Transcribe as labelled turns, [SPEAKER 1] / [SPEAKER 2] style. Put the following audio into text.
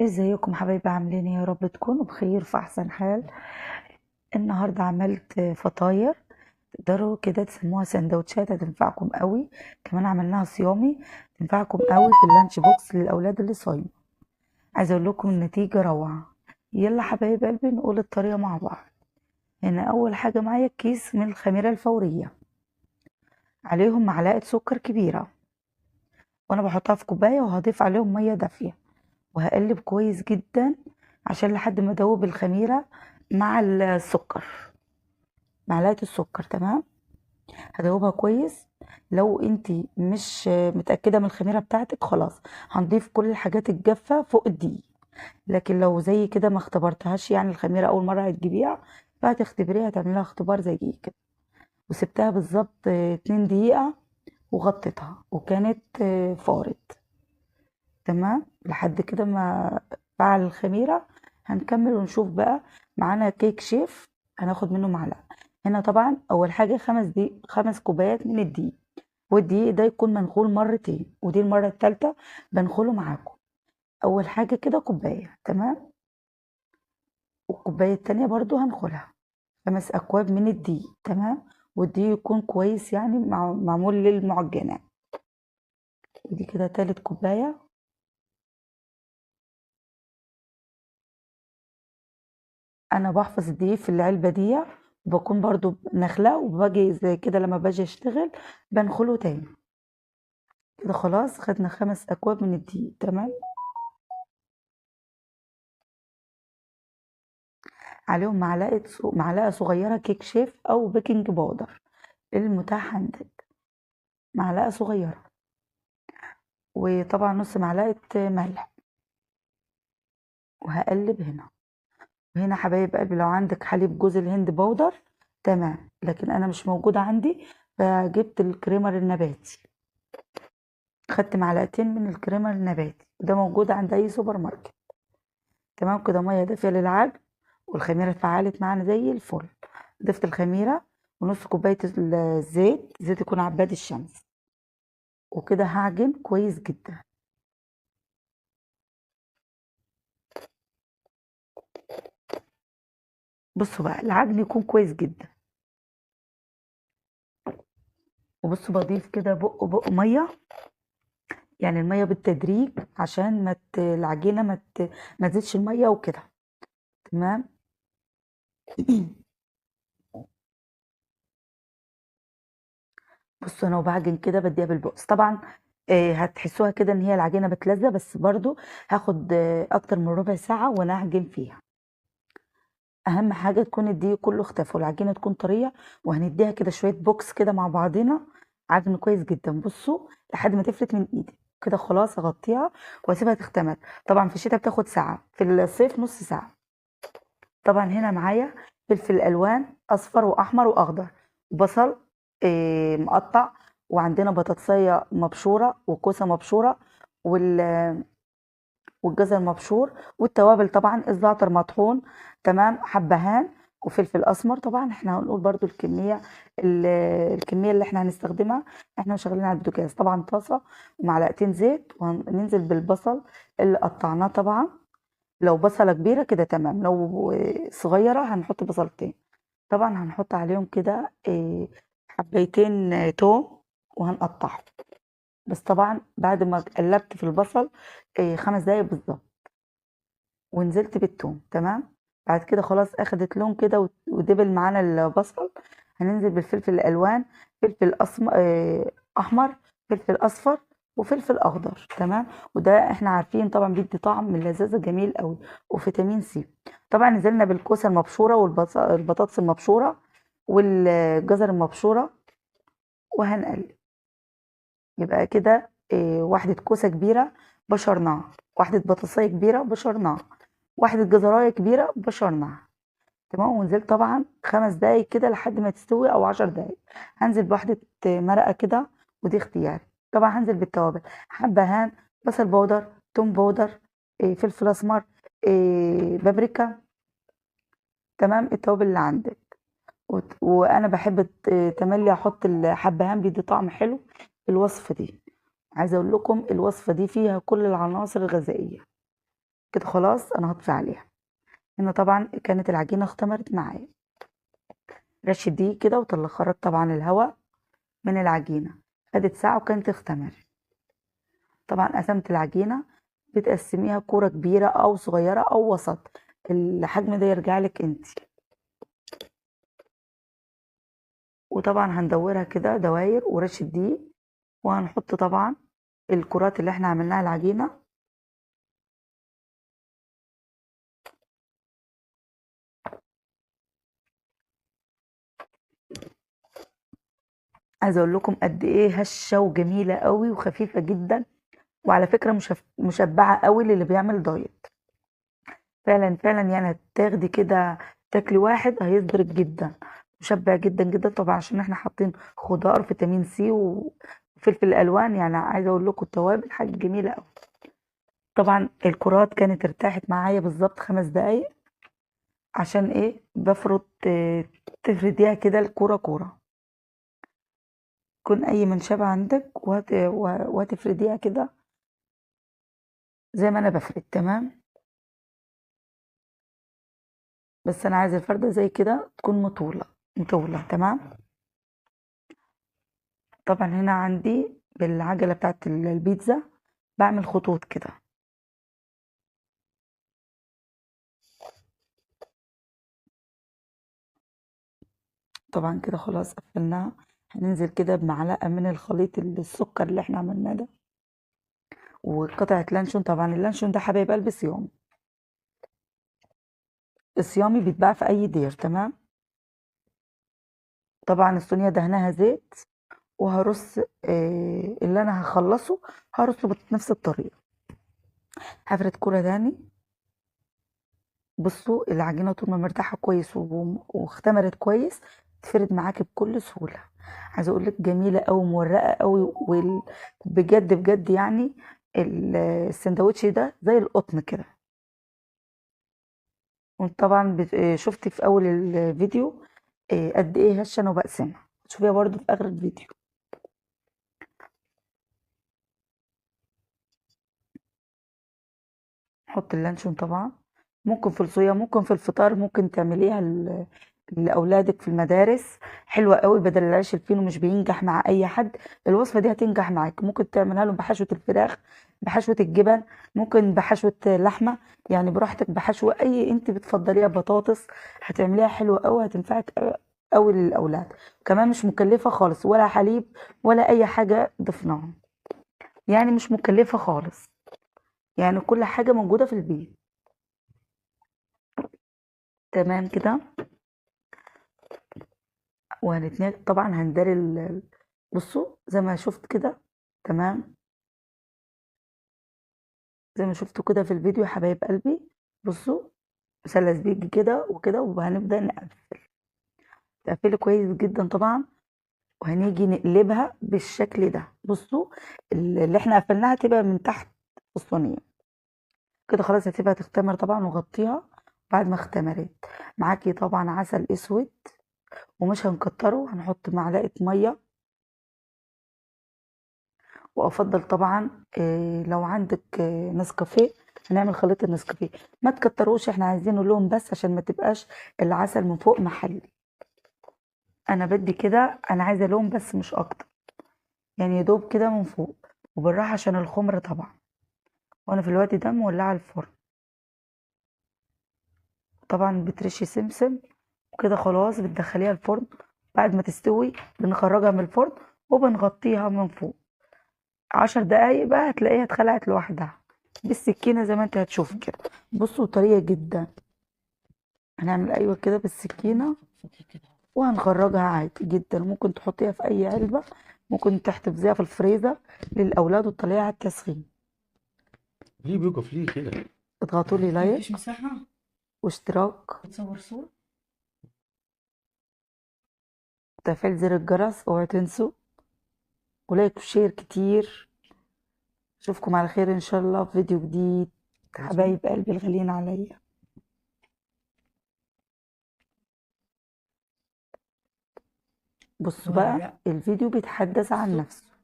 [SPEAKER 1] ازيكم حبايبي؟ عاملين ايه؟ يا رب تكونوا بخير في احسن حال. النهارده عملت فطاير تقدروا كده تسموها سندوتشات، هتنفعكم قوي. كمان عملناها صيامي، تنفعكم قوي في ال lunch box للاولاد اللي صايمه. عايزه اقول لكم النتيجة روعه. يلا حبايب قلبي نقول الطريقة مع بعض. هنا اول حاجة معايا كيس من الخميره الفورية، عليهم معلقه سكر كبيرة، وانا بحطها في كوباية وهضيف عليهم مية دافيه، وهقلب كويس جدا عشان لحد ما ادوب الخميره مع السكر، معلقه السكر. تمام، هدوبها كويس. لو انتي مش متاكدة من الخميره بتاعتك خلاص هنضيف كل الحاجات الجافه فوق الدقيق، لكن لو زي كده ما اختبرتهاش، يعني الخميره اول مرة هتجيبيها فهتختبريها، هتعمليها اختبار زي كده. وسبتها بالظبط 2 دقيقة وغطيتها، وكانت فارت. تمام، لحد كده ما فعل الخميره. هنكمل ونشوف بقى. معانا كيك شيف هناخد منه معلقه. هنا طبعا اول حاجة 5 كوبايات من الدقيق، والدقيق ده يكون منخول مرتين، ودي المرة الثالثة بنخله معاكم. اول حاجة كده كوباية، تمام، والكوبايه الثانية برضو هنخلها. 5 اكواب من الدقيق، تمام، والدقيق يكون كويس يعني معمول للمعجنات. ودي كده تالت كوباية. انا بحفظ الدقيق في العلبة دي، وبكون برضو نخله، وباجي زي كده لما باجي اشتغل بنخله تاني كده. خلاص خدنا 5 اكواب من الدقيق، تمام. عليهم معلقه صغيرة كيك شيف او baking powder المتاح عندك، معلقه صغيرة، وطبعا نص معلقه ملح. وهقلب هنا. وهنا حبايب قلبي لو عندك حليب جوز الهند powder تمام، لكن انا مش موجودة عندي فجبت ال creamer النباتي. خدت معلقتين من ال creamer النباتي، وده موجود عند اي سوبر ماركت. تمام كده، مية دافيه للعجن، والخميره اتفعلت معانا زي الفل. ضفت الخميره ونص كوباية الزيت، زيت يكون عباد الشمس، وكده هعجن كويس جدا. بصوا بقى العجن يكون كويس جدا. وبصوا بضيف كده بق بق مية، يعني المية بالتدريج عشان العجينة ما تزيدش المية وكده. تمام. بصوا انا وبعجن كده بديها بالبقص. طبعا هتحسوها كده ان هي العجينة بتلزق، بس برضو هاخد اكتر من ربع ساعة وانا اعجن فيها. اهم حاجة تكون الدقيق كله اختفى والعجينه تكون طرية، وهنديها كده شوية بوكس كده مع بعضنا، عجن كويس جدا. بصوا لحد ما تفلت من ايدي كده. خلاص اغطيها واسيبها تختمر. طبعا في الشتاء بتاخد ساعة، في الصيف نص ساعة. طبعا هنا معايا فلفل الوان اصفر واحمر واخضر، وبصل مقطع، وعندنا بطاطسيه مبشوره وكوسه مبشوره والجزر مبشور، والتوابل طبعا الزعتر مطحون، تمام، حبهان وفلفل اسمر. طبعا احنا هنقول برضو الكمية اللي احنا هنستخدمها. احنا شغالين على البوتاجاز. طبعا طاسه ومعلقتين زيت، وهننزل بالبصل اللي قطعناه. طبعا لو بصله كبيرة كده تمام، لو صغيرة هنحط بصلتين. طبعا هنحط عليهم كده حبيتين توم وهنقطعهم، بس طبعا بعد ما قلبت في البصل 5 دقايق بالظبط ونزلت بالثوم. تمام، بعد كده خلاص اخدت لون كده ودبل معانا البصل. هننزل بالفلفل الالوان، فلفل احمر، فلفل اصفر، وفلفل اخضر. تمام، وده احنا عارفين طبعا بيدي طعم من لذاذه جميل قوي وفيتامين سي. طبعا نزلنا بالكوسه المبشوره والبطاطس المبشوره والجزر المبشوره، وهنقلب. يبقى كده واحدة كوسة كبيرة بشرناها، واحدة بطاطسية كبيرة بشرناها، واحدة جزراية كبيرة بشرناها. تمام، ونزلت طبعا 5 دقايق كده لحد ما تستوي او 10 دقايق. هنزل بواحدة مرقة كده، ودي اختياري. طبعا هنزل بالتوابل، حبهان، بصل powder، توم powder، فلفل اسمر، بابريكا. تمام، التوابل اللي عندك. وانا بحب تملي احط الحبهان، بيدي طعم حلو في الوصفة دي. عايزه اقول لكم الوصفة دي فيها كل العناصر الغذائية. كده خلاص انا هطفي عليها. هنا طبعا كانت العجينة اختمرت معايا. رشه دقيق كده وطلع خرج طبعا الهواء من العجينة، خدت ساعة وكانت اختمرت. طبعا قسمت العجينة، بتقسميها كورة كبيرة او صغيرة او وسط، الحجم ده يرجع لك انت. وطبعا هندورها كده دواير ورشه دقيق، وهنحط طبعا الكرات اللي احنا عملناها العجينة. عايزه اقول لكم قد ايه هشه وجميلة قوي وخفيفة جدا، وعلى فكرة مشبعة قوي للي بيعمل دايت. فعلا فعلا يعني هتاخدي كده تاكلي واحد هيصدرك جدا، مشبع جدا جدا. طبعا عشان احنا حاطين خضار فيتامين سي وفلفل الوان، يعني عايزه اقول لكم التوابل حاجة جميلة قوي. طبعا الكرات كانت ارتاحت معايا بالظبط 5 دقايق، عشان ايه؟ بفرد تفرديها كده الكورة كورة، يكون اي منشبه عندك وهتفرديها كده زي ما انا بفرد. تمام، بس انا عايزه الفرده زي كده تكون مطولة مطولة. تمام. طبعا هنا عندي بالعجله بتاعت البيتزا بعمل خطوط كده. طبعا كده خلاص قفلناها. هننزل كده بمعلقه من الخليط السكر اللي احنا عملناه ده، وقطعه لانشون. طبعا اللانشون ده حبايب قلبي صيامي، الصيامي بيتباع في اي دير. تمام. طبعا الصينية دهناها زيت، وهرص اللي انا هخلصه هرصه بنفس الطريقة. هفرد كرة تاني. بصوا العجينة طول ما مرتاحة كويس واختمرت كويس تفرد معاكي بكل سهولة. عايزه اقول لك جميلة قوي، مورقه قوي، بجد بجد يعني السندوتش ده زي القطن كده. وطبعا شفتي في اول الفيديو قد ايه هشه انا وبقسمها، شوفيها برده في اخر الفيديو. نحط اللانشون طبعا، ممكن في الصويا، ممكن في الفطار، ممكن تعمليها لاولادك في المدارس، حلوة قوي بدل العيش الفينو، مش بينجح مع اي حد. الوصفة دي هتنجح معاك، ممكن تعملها لهم بحشوه الفراخ، بحشوه الجبن، ممكن بحشوه لحمه، يعني براحتك، بحشوه اي انت بتفضليها، بطاطس، هتعمليها حلوة قوي، هتنفعك قوي للاولاد. كمان مش مكلفة خالص، ولا حليب ولا اي حاجة ضفناها، يعني مش مكلفة خالص، يعني كل حاجة موجودة في البيت. تمام كده. وهنتناك طبعا، هنداري بصوا زي ما شفت كده. تمام، زي ما شفتوا كده في الفيديو يا حبايب قلبي. بصوا مثلث بيجي كده وكده، وهنبدأ نقفل، تقفله كويس جدا طبعا. وهنيجي نقلبها بالشكل ده. بصوا اللي احنا قفلناها تبقى من تحت الصينية كده، خلاص هتبقى تختمر طبعا. وغطيها بعد ما اختمرت معاكي طبعا عسل اسود، ومش هنكتره، هنحط معلقه مية. وافضل طبعا لو عندك نسكافيه، هنعمل خليط النسكافيه، ما تكتروش، احنا عايزينه لون بس عشان ما تبقاش العسل من فوق محلي. انا بدي كده، انا عايزه لون بس مش اكتر، يعني يدوب كده من فوق، وبالراحه عشان الخمر طبعا. وانا في الوقت ده مولعه الفرن طبعا، بترشي سمسم وكده، خلاص بتدخليها الفرن. بعد ما تستوي بنخرجها من الفرن وبنغطيها من فوق 10 دقايق بقى، هتلاقيها اتخلعت لوحدها بالسكينة زي ما انت هتشوف كده. بصوا طرية جدا، هنعمل ايوه كده بالسكينة وهنخرجها عادي جدا. ممكن تحطيها في اي علبة، ممكن تحتفظيها في الفريزر للاولاد وتطلعيها على التسخين.
[SPEAKER 2] ليه بيقف ليه كده؟
[SPEAKER 1] اضغطوا لي like
[SPEAKER 3] مفيش مساحة
[SPEAKER 1] واشتراك
[SPEAKER 3] بتصور صورة
[SPEAKER 1] وتفعيل زر الجرس، اوعوا تنسوا، و like و share كتير. اشوفكم على خير ان شاء الله في فيديو جديد. حبايب قلبي الغاليين عليا. بصوا بقى الفيديو بيتحدث عن نفسه.